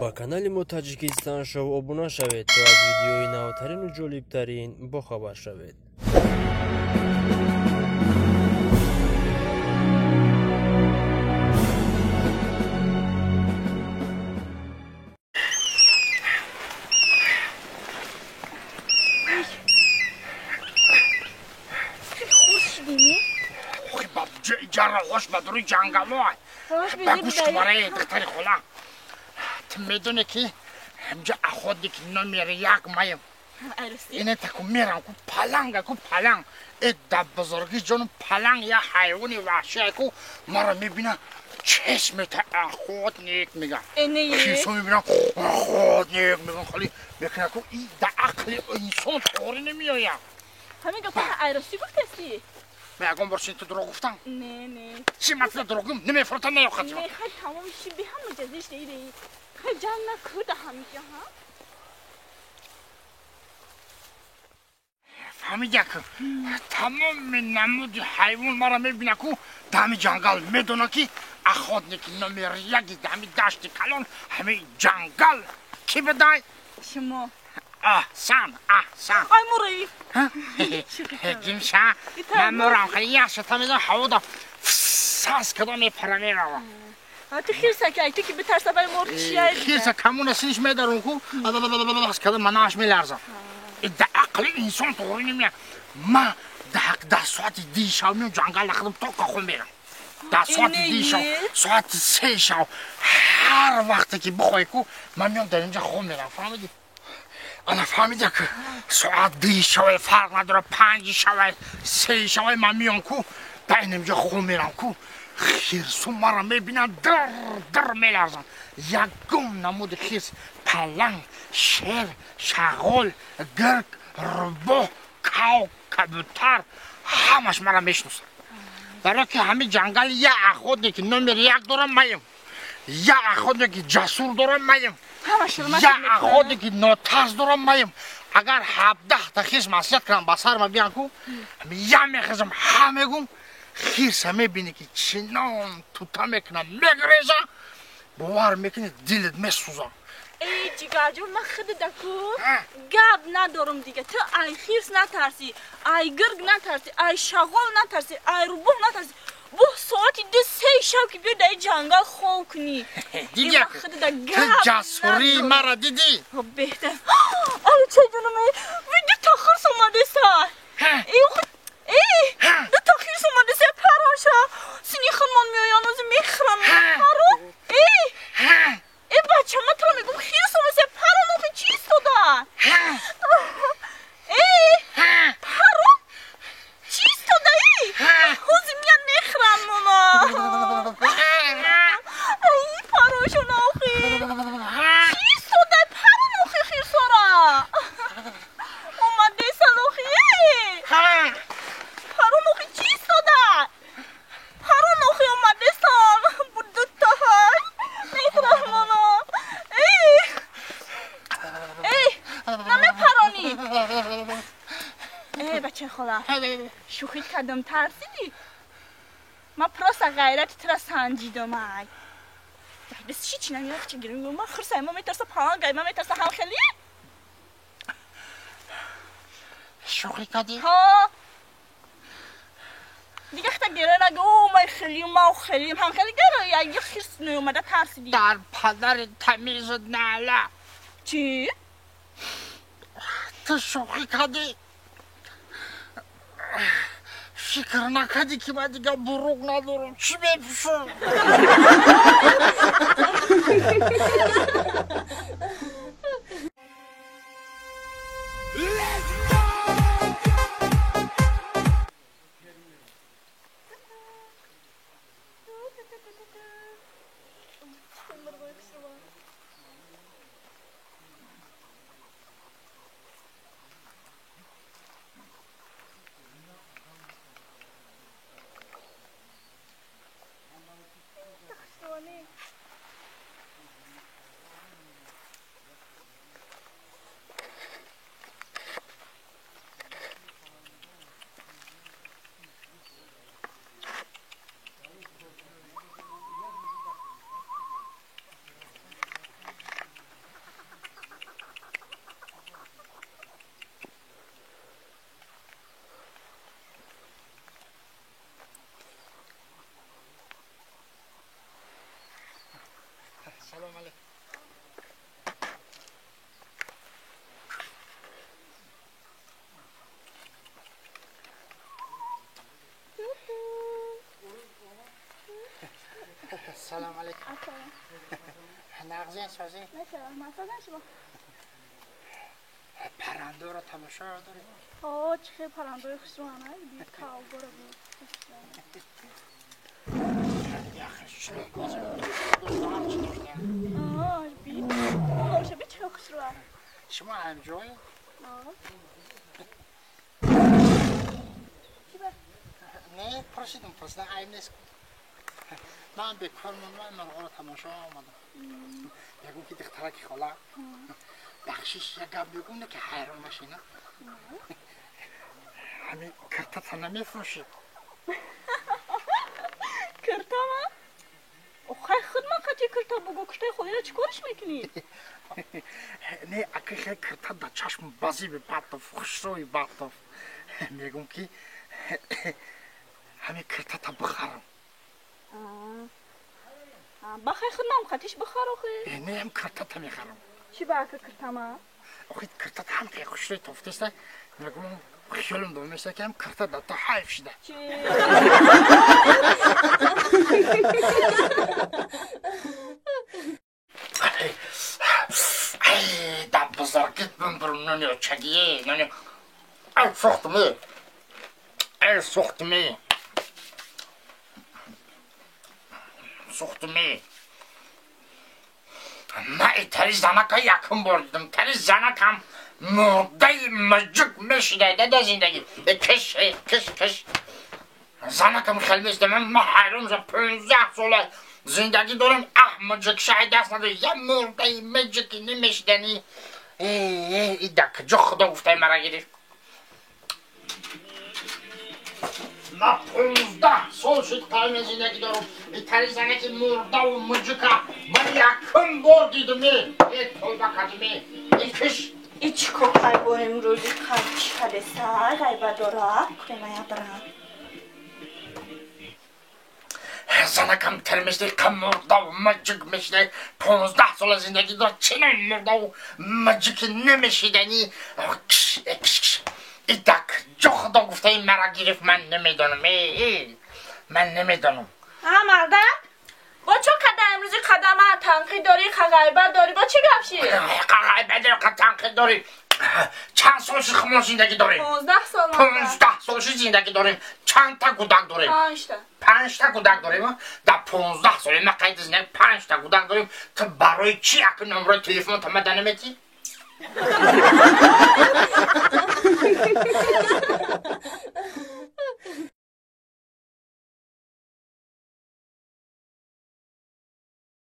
Ба канали мо Таҷикистон шоу обуна шавед, то аз видеои навтарину ҷолибтарин бохабар шавед. Ҷарроҳош ба дури ҷангало ба гӯшт барои духтари хола. Ту медонӣ ки ҳамҷа охотник номери як маем. Ине таку мерам ку паланга ку паланг. Э да бузурги ҷону паланг я ҳайвони ваҳшие ку маро мебина чешмета охотник мега. Хирсо мебина охотник меган хали мекуна ку и да ақли инсон тоғри намеояд. Ҳамин гапа айросӣ гуфтасӣ? Ман ягон бор ту дурӯғ гуфтам? Не, не. Чи масъала дурӯғ гум? Намефуртам наёхат. Не, хай тамом ши би ҳама ҷазиш деи. Хай ҷан накуда ҳамиҷа, ҳа? Фаҳмидя ку тамоми намуди ҳайвон маро мебина ку дами ҷангал медона ки охотник номер яки дами дашти калон ҳамаи ҷангал ки бидай? Шумо. Аҳсан, аҳсан. Ай мурӣ. Гимша, ман мурам хеле яхша тамизам ҳавода сас када мепара меравам. Ту хирса ки ай ту ки битарса бай мурғ чия? Хирса камона синиш медарон ку ас када манааш меларзам. Да ақли инсон тоғри намеяд. Ман да соати ди шав меом ҷангал нахӯрдам то кахун мерам. Да соати ди шав, соати се шав ҳар вақте ки бихоҳӣ ку ман меом дар инҷа хоб мерам. Фаҳмидӣ? Ана фаҳмида ки соат ди шавай фарқ надорад, панҷи шавай, се шавай ман меом ку да инамҷа хоб мерам ку хирсу маро мебинанд дир дир меларзанд. Ягон намуди хирс паланг, шер, шағол, гирг, рӯбоҳ, кав, кабутар ҳамаш маро мешиносанд. Барои ки ҳамин ҷангал я охотники номери як дорам маем, я охотники ҷасур дорам маем, я охотники нотарс дорам маем. Агар 17та хирс маслиҳат кунам ба сарма биям ку я мехезам ҳа мегум хирса мебинӣ ки чинон тута мекунам мегреза бовар мекунӣ дилат месӯза. Эй ҷигарҷон, ман худда ку гап надорам дига. Ту ай хирс натарсӣ, ай гирг натарсӣ, ай шағол натарсӣ, ай рӯбоҳ натарсӣ. Бо соати ду се шаб ки биё дар ҷангал хоб кунӣ. Дидя ту ҷасурии маро дидӣ? Беҳтар. Ай чай ҷонам, ду та хирс омадеса. Эй, ду та хирс омадеса пароша. Сини худмон меоян ози мехӯрам. Паро? Эй! Эй бача, ман туро мегӯм хирс омадеса парон охи чӣ истода? Эй! Парон? Чӣ истода эй? Ҳозир меян мехӯрам мона. Эй, парошон охи. Чӣ истода парон охи хирсора? Омадесан охи эй! Парон охи чӣ истода? Парон охи омадесан. Дута ҳай. Мехӯрам мона. Эй! Эй, намепаронӣ. Эй, бачаи хола, шӯхӣ кардам, тарсидӣ? Ман просто ғайрати туро санҷидам ай. Бис чӣ чи намеях чи гирим? Ман хирсай, ман метарса палангай, ман метарса ҳам хеле? Шӯхӣ кардӣ? Ҳа. Дига хта гира нагӯ, о ман хелим, ман хелим, ҳам хеле гира, як хирс наомада тарсидӣ. Дар падари тамизат наъла. Чӣ? Ту шӯхӣ кардӣ? Фикр накардӣ ки ман дига буруқ надорам, чӣ мепӯшам? Салом алейкум. سلام علیکم. نغزین سازی؟ نه سازن شما. پرنده رو تماشا داری؟ آه چه پرنده خوشرو بی کاو برو آه بی اون بی چه خوشرو. شما هم جای؟ نه پرسیدم عیب نیست. من بیکار موندم مرغا رو تماشا آمدم. بگو که دخترک خاله بخشش یک گپ میگم نه که حیران نشی نه. همین کرتت نمیفروشی؟ کرتا من؟ آخه خود من قطعی کرتا بگو کرتای خودی را چیکارش میکنی؟ نه اگه خیلی کرتا در چشم بازی به بطف خوشروی بطف میگم که همین کرتت بخرم. بخیر خود من قطعیش بخر آخه. نه هم کرتت میخرم. چی با اکه کرتما؟ آخه کرتت هم که خوشروی تفته میگم خیالم دو میشه که هم کرتت در تا حیف شده. چی؟ ای در بزرگیت بمبرم نونی چگیه نونی ای سوختمی ای سوختمی سوختمی. من تری زنکا یکم بردم تری زنکم مرده مجک میشده ده زندگی کش کش کش زنکم خیلی میشده. من حیران شدم 15 ساله زندگی دارم اه مجک شاید دست نداره یه مرده مجکی نمیشدنی. ای ده کجا خدا گفته مرا گرفت. من 15 سال شد قایم زندگی دارم تری زنکی مرده و مجکا من یکم بار دیدم. ای توبه کردم ای کش. ای چیکار قایب امروزی چی کده سر غیبت داره کرمه دارم. زنکم تر میشده کم مرده و مجک میشده 15 سال زندگی داره چنان مرده و مجک نمیشیدنی. کش کش ای دک جو خدا گفته این مرا گرفت. من نمیدانم ای من نمیدانم. ها مردک با چه قدم امروزی قدم تنقید داری غیبت داری با چی گپ شی؟ غیبت داری تنقید داری. چند سال شد خمون زندگی داریم؟ 15 سال. 15 سال شد زندگی داریم. چند تا کودک داریم؟ 5 تا. 5 تا کودک داریم. در 15 سال ما قید زندگی 5 تا کودک داریم. تو برای چی اکنون نمره تلفن تا ما نمیتی؟